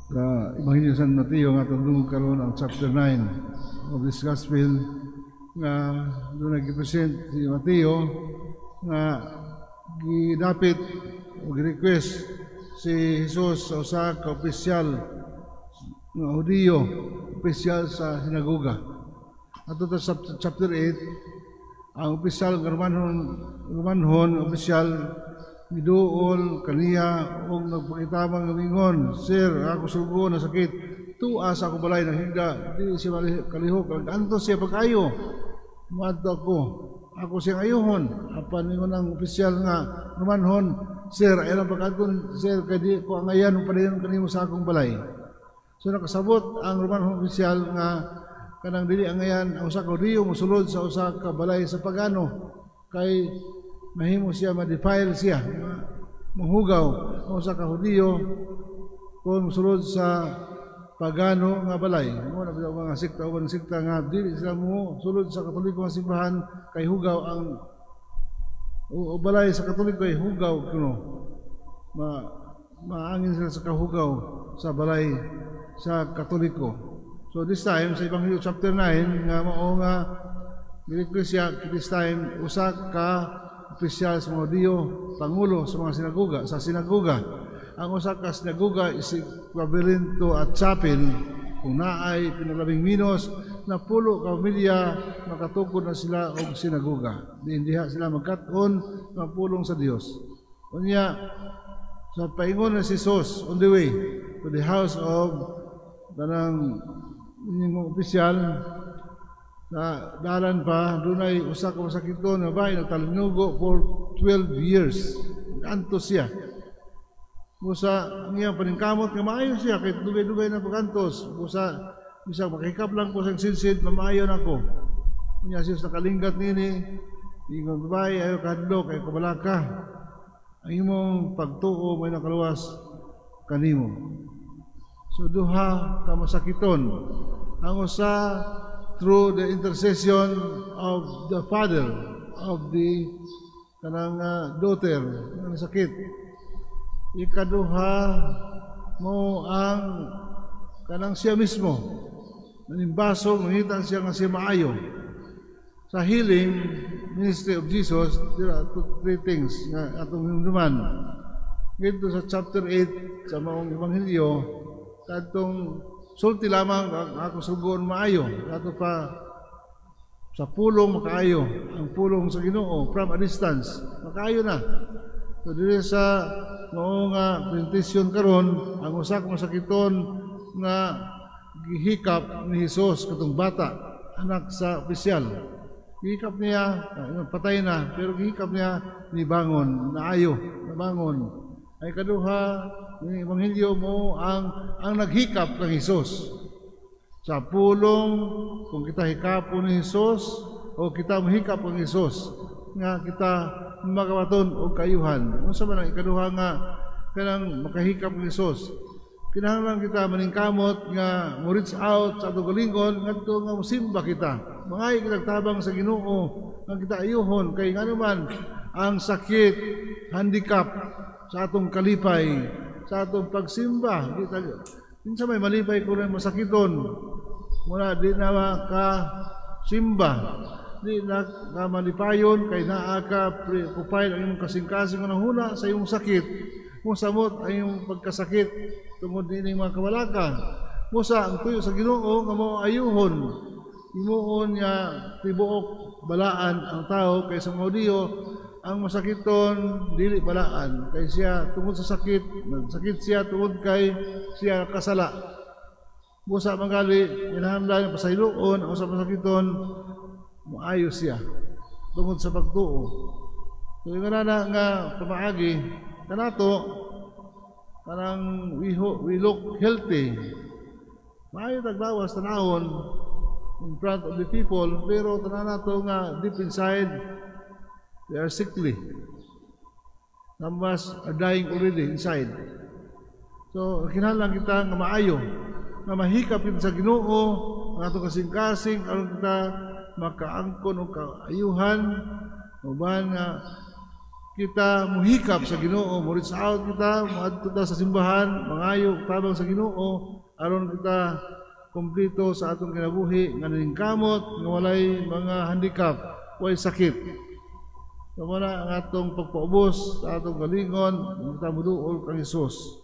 Sa Ebanghelyo San Mateo nga atong dungog karon, ang chapter 9 of this gospel, nga doon nag-present si Mateo nga gidapit o gi-request si Jesus sa usa ka opisyal nga Hudiyo, opisyal sa sinagoga. Ato sa chapter 8, ang opisyal nga Romanhon, Romanhon opisyal miduol kaniya og nagpakitabang nga mingon, "Sir, ako sugo na sakit, tua sa ako balay nahigda, di siya kalihok, antos siya pag-ayo, moadto ako, ako siyang ayuhon." Apan ningon ang opisyal nga Romanhon, "Sir, ayaw lang pag-adton, sir, kay di ko angayan padayon kanimo sa akong balay." So nakasabot ang Romanhon opisyal nga kanang dili angayan ang usa ka Hudiyo mosulod sa usa ka balay sa pagano kay mahimo siya ma-defile siya, mahugaw ang usa ka Hudiyo kung mosulod sa pagano nga balay. Mo na bitaw mga sekta, uban sekta nga dili sila mo sulod sa Katoliko nga simbahan kay hugaw ang o balay sa Katoliko ay hugaw kuno. Maangin sila sa kahugaw sa balay sa Katoliko. So this time sa Ebanghelyo chapter 9 nga mao nga gi-request siya this time usa ka opisyal sa mga Hudiyo, pangulo sa mga sinagoga, sa sinagoga. Ang usa ka sinagoga is equivalent to a chapel. Kung naay pinalabing minos na 10 ka pamilya, makatukod na sila og sinagoga. Diin diha sila magkat-on nga pulong sa Dios. Unya sa paingon na si Jesus on the way to the house of kanang inyong opisyal, na dalan pa dunay usa ka masakiton nga babae nagtalinugo for 12 years. Antos siya. Busa ang iyang paningkamot nga maayo siya kay dugay-dugay na pagantos. Busa bisag makahikap lang ko sa sidsid, mamaayo na ko. Unya siya sa nakalingat nini, ingon, "Babae, ayaw kahadlok, ayaw kabalaka. Ang imong pagtuo may nakaluwas kanimo." So duha ka masakiton. Ang usa through the intercession of the father of the kanang daughter nga sakit. Ikaduha mo ang kanang siya mismo nanimbasog, nangita siya nga siya maayo. Sa healing ministry of Jesus, there are two, three things nga atong hinumduman. Dito sa chapter 8 sa maong ebanghelyo, kadtong sulti lamang ang ako sugoon maayo, ato pa sa pulong makaayo, ang pulong sa Ginoo from a distance, makaayo na. So diri sa mao nga presentation karon, ang usa ka masakiton nga gihikap ni Jesus katong bata, anak sa opisyal. Gihikap niya, patay na, pero gihikap niya, nibangon, naayo, nabangon. Ay kaduha, yung ebanghelyo mo ang naghikap kang Jesus. Sa pulong, kung kita hikapon ni Jesus o kita mahikap kang Jesus, nga kita makabaton og kaayuhan. Unsa man ang ikaduha nga kanang makahikap ni Jesus? Kinahanglan kita maningkamot nga mo reach out sa atong kaugalingon ngadto nga mosimba kita. Mangayo kita tabang sa Ginoo nga kita ayuhon kay ngano man ang sakit handicap sa atong kalipay, sa atong pagsimba. Kita kinsa may malipay kung masakiton? Muna di na ka simba, di na ka malipayon kay naa ka preoccupied ang imong kasing-kasing nga huna sa imong sakit. Mosamot ang imong pagkasakit tungod niining mga kabalaka. Busa ang tuyo sa Ginoo nga mao ayuhon. Himuon niya tibuok balaan ang tao kay sa mga Hudiyo ang masakiton dili balaan kay siya tungod sa sakit, nagsakit siya tungod kay siya kasala. Busa mangali kinahanglan pasayloon ang sa masakiton, maayo siya tungod sa pagtuo. So yung na nga pamaagi kanato kanang we look healthy. Maayo taglawas tanawon in front of the people, pero tanan nato nga deep inside they are sickly. Some of us are dying already inside. So kinahanglan kita nga maayo, nga mahikap kita sa Ginoo ang atong kasing-kasing aron kita makaangkon og kaayuhan, uban nga Kita muhikap sa Ginoo, mo reach out kita, moadto ta sa simbahan, mangayo tabang sa Ginoo aron kita kompleto sa atong kinabuhi nga naningkamot, nga walay mga handicap, walay sakit. So na ang atong pagpaubos sa atong galingon, kita muduol kang Hesus.